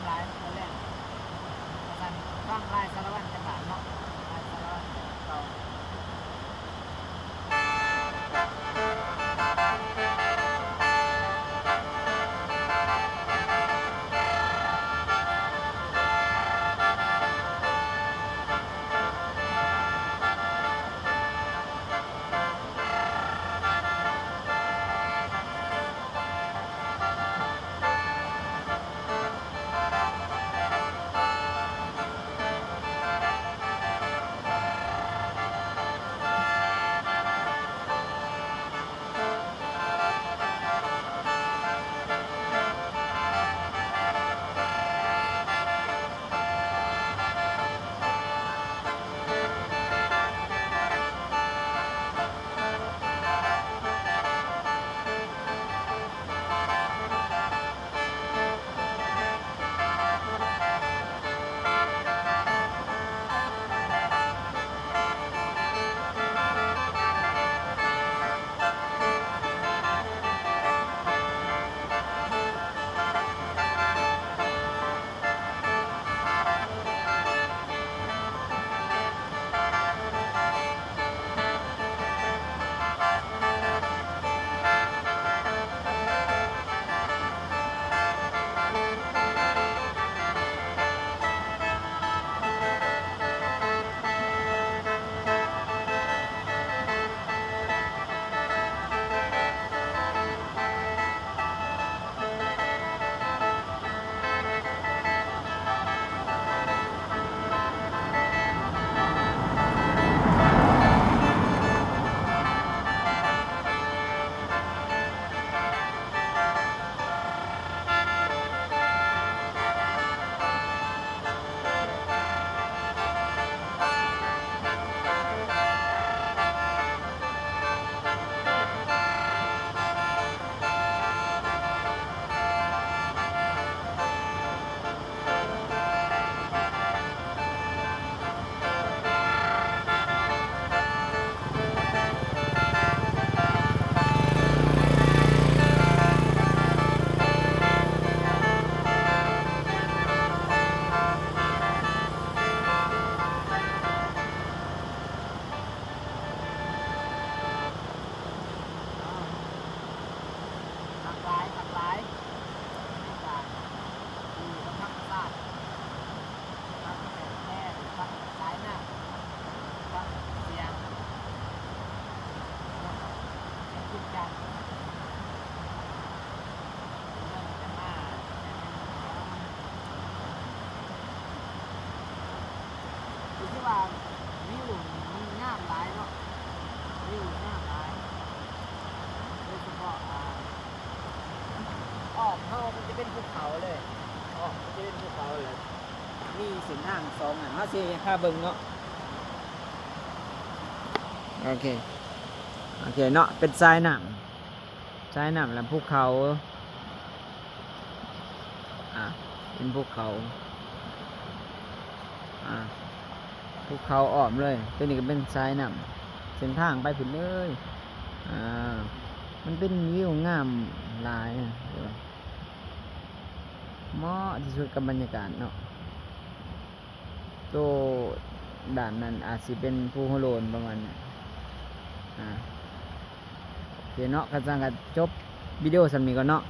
ຫຼາຍຕອນແລງ ວ່າຊັ້ນ ຟັງລາຍສາລະວັນຈັກບາດເນາະ ລາຍສາລະວັນເກົ່າ. ຄັກຫຼາຍ ຄັກຫຼາຍ ບັນຍາກາດຢູ່ກັບທຳມະຊາດ ທັງແສງແດດ ທັງສາຍນ້ຳ ທັງສຽງ ສຽງຈິງຈັງ. ຄືວ່າວິວນີ້ງາມຫຼາຍເນາະ ວິວງາມຫຼາຍ ໂດຍສະເພາະ ອ່າ ອ້ອມເຮົາມັນຈະເປັນພູເຂົາເລີຍ ອ້ອມມັນຈະເປັນພູເຂົາເລີຍ ມີເສັ້ນທາງສອງອັນ ເຮົາຊິພາເບິ່ງເນາະ. ໂອເຄ ໂອເຄເນາະ ເປັນສາຍນ້ຳ ສາຍນ້ຳ ແລະ ພູເຂົາ ອ່າ ເປັນພູເຂົາ ອ່າ ພູເຂົາອ້ອມເລີຍ ໂຕນີ້ກໍເປັນສາຍນ້ຳ ເສັ້ນທາງໄປພຸ້ນເລີຍ ອ່າ ມັນເປັນວິວງາມຫຼາຍ ເໝາະທີ່ສຸດກັບບັນຍາກາດເນາະ. ໂຕດ້ານນັ້ນອາດຊິເປັນພູຫົວໂລ້ນປະມານນັ້ນ ອ່າ ໂອເຄເນາະ ຄັນຊັ້ນກໍຈົບວິດີໂອສ່ຳນີ້ກ່ອນເນາະ.